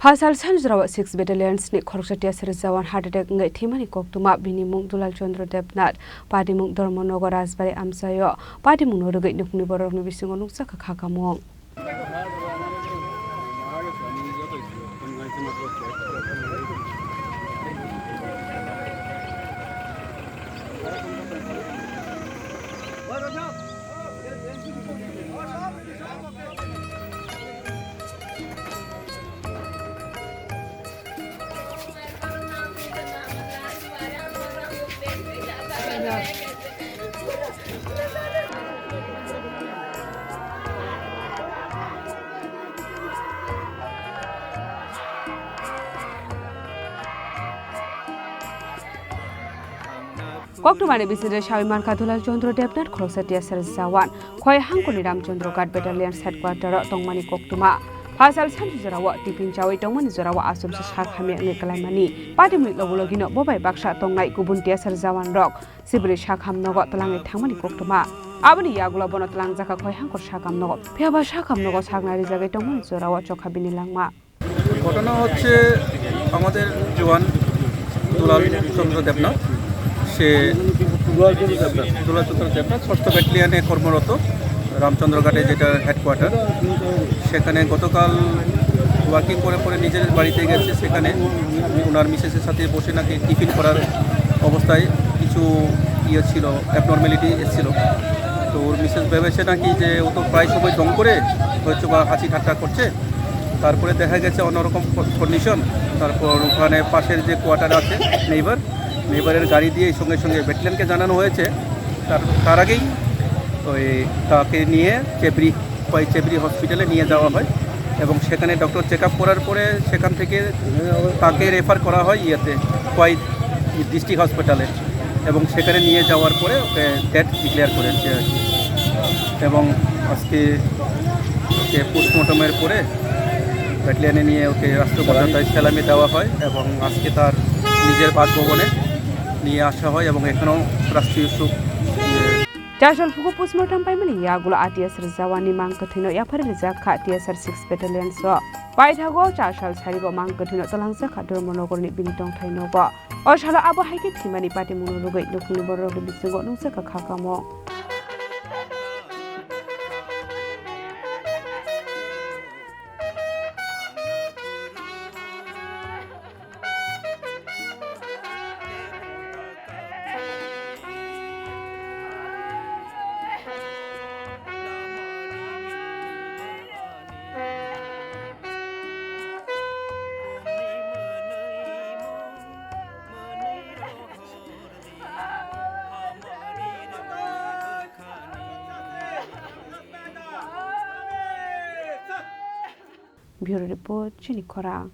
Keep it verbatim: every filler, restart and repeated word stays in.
Phasal sanjorao six Battalion ni khoroksa T S R jawan heart attack wngwi thwimani koktwma, bini mung Dulal Chandra Debnath, patimung Dharmanagar Rajbari amchaio, patimungno rwgwi nukhungni bororokni bisingo nukjakha kha kamung. Koktwmani bisingtwi sawi mankha Dulal Chandra Debnath, khoroksa T S R jawan, Khoi hangkoni Ramchandra Ghat Battalion headquarter o tongmani koktwma. Phasal sanjorao tiffin chawi tongmani jorao achomsa sak hamya wngwi kwlaimani. Patimungni logologino bo bai baksa tongnai kubun T S R jawan rok sibini sak ham nogo twlangwi thangmani koktwma. Aboni yagulo bono twlangjakha Khoi hangkor sak ham nogo. Phiyaba sak ham nogo saknai rijagwi tongmani jorao chokha bini langma. ঘটনা হচ্ছে আমাদের জওয়ান দুলাল চন্দ্র দেবনাথ, সে দুলাল চন্দ্র দেবনাথ। দুলাল চন্দ্র দেবনাথ ষষ্ঠ ব্যাটালিয়নে কর্মরত, রামচন্দ্রঘাটে যেটা হেডকোয়ার্টার, সেখানে গতকাল ওয়াকিং করে পরে নিজের বাড়িতে গেছে। সেখানে ওনার মিসেসের সাথে বসে নাকি টিফিন করার অবস্থায় কিছু ইয়ে ছিল, অ্যাবনর্মালিটি এসেছিল। তো ওর মিসেস ভেবেছে নাকি যে ও তো প্রায় সময় দম করে হয়তো বা হাসি ঠাট্টা করছে, তারপরে দেখা গেছে অন্যরকম কন্ডিশন। তারপর ওখানে পাশের যে কোয়ার্টার আছে, নেইবার, নেইবারের গাড়ি দিয়ে সঙ্গে সঙ্গে ব্যাটালিয়নকে জানানো হয়েছে। তার তার আগেই ওই তাকে নিয়ে চেবড়ি, খোয়াই চেবড়ি হসপিটালে নিয়ে যাওয়া হয় এবং সেখানে ডক্টর চেক আপ করার পরে সেখান থেকে তাকে রেফার করা হয় ইয়েতে, খোয়াই ডিস্ট্রিক্ট হসপিটালে। এবং সেখানে নিয়ে যাওয়ার পরে ওকে ডেড ডিক্লেয়ার করেছে আর কি। এবং আজকে ওকে পোস্টমর্টমের পরে ব্যাটালিয়নে নিয়ে ওকে রাষ্ট্রপতি সেলামি দেওয়া হয় এবং আজকে তার নিজের বাসভবনে নিয়ে আসা হয় এবং এখানেও রাষ্ট্রীয় শোক, ইয়ে, Chasal phuku postmortem paimani yagulo A T S R jawani mang kwthwino yaphari rijak kha T S R six Battalion o. Paithago chasal sarigo mang kwthwino twlangjak kha Dharmanagarni bini tongthai nogo. O salo abo hai khe thwimani patimungno rwgwi nukhungni bororokni bisingo nukjakha kha kamung. Bureau Report, Chini Khorang.